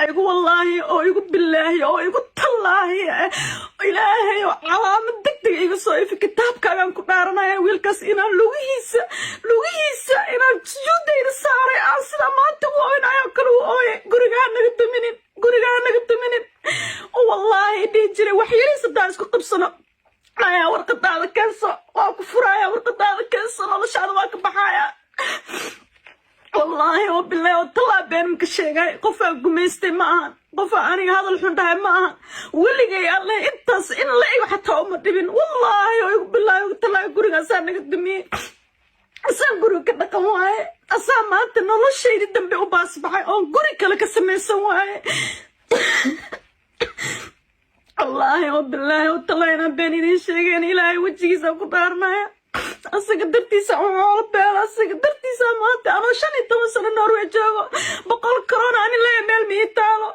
Igu wallaahi oo igu bilaahi oo igu tallaahi, Ilaahay oo calaamad deg deg iga soo ifi, kitaabkaagaan ku dhaaranaya, wiilkaas inaan lugihiisa, lugihiisa inaan sujuudayda saaray, aan sidaa maanta u ooynayo kale u ooyay. "Guriga ha naga duminin, guriga ha naga duminin," wallaahi dhihi jiray. Wax yariis haddaan isku qabsano, "Ayaa warqadaada keenso, waa ku furaya, warqadaada keenso, noloshaada waa ka baxaya." Wallaahi oo bilaahi oo talaa been maka sheegay. Qofaa gumaystay ma ahan, qofaa aniga hadal xun dhahay ma ahan. Weligay Alleh intaas in la ego xataa uma dhibin. Wallaahi oo igu bilaahi igu talaa, gurigaasaa naga dumiyey, asaa guriga ka dhaqan waaye, asaa maanta noloshaydi dambe u baasbaxay oon guri kale ka samaysan waaye. Wallaahi oo bilaahi oo talaa inaan been idiin sheegeen. Ilaahay wejigiisa ku dhaarnaya, asaga dartiisa u xoolo beelo, asaga dartiisa maanta anoo 15 sano Norway joogo, 100 korona ani leeya meel ma ii taalo.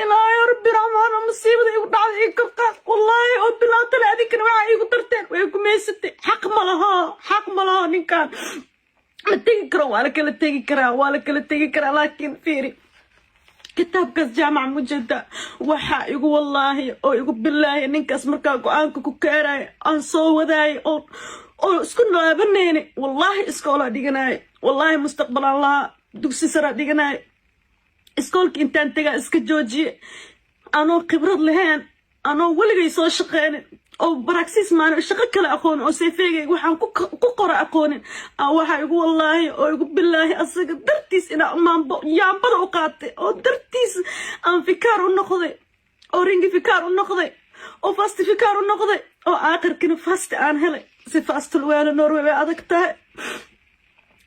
Ilaahay Rabbi Raxmaan, musiibada igu dhacday ii korqaad. Wallaahi oo bilaa tale, adinkana waxaa iigu darteen way gumaysatay. Xaq ma laho, xaq ma laho. Ninkan ma tegi karo, waa la kala tegi karaa, waa la kala tegi karaa. Laakiin fiiri kitaabkaas jaamac mujada, waxaa igu wallaahi oo igu bilaahi, ninkaas markaa go-aanka ku kaaraya, aan soo wadaayay oo isku laabanayna, wallaahi iskoolaa dhiganaayo, wallaahi mustaqbalaan lahaa, dugsi saraa dhiganaayo. Iskoolka intaan tegaa iska joojiye, anoo khibrad lahayn, anoo weligay soo shaqeynin, oo praksis maani shaqo kale aqoonin, oo CV-gayga waxaan ku qora aqoonin. Waxaa igu wallaahi oo igu bilaahi, asaga dartiis inaa maambo yaambada u qaatay, oo dartiis aan vikar u noqday, oo ringevikar u noqday, oo fast vikar u noqday, oo aakhirkina fast aan helay. Si fast luweelo Norway way adag tahay.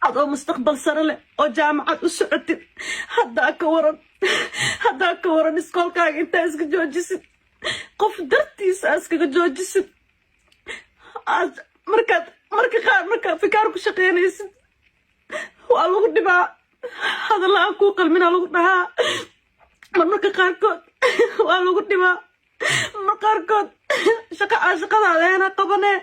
Adoo mustaqbal sare leh oo jaamacad u socotid, haddaa ka waran, haddaa ka waran iskoolkaaga intaa iska joojisid, qof dartiisa aa iskaga joojisid, aad markaad marka qaar markaa vikar ku shaqeynaysid, waa lagu dhibaa, hadalla aan kuu qalmina lagu dhahaa. Marmarka qaarkood waa lagu dhibaa, mar qaarkood shaqa aan shaqadaada hena qabanee.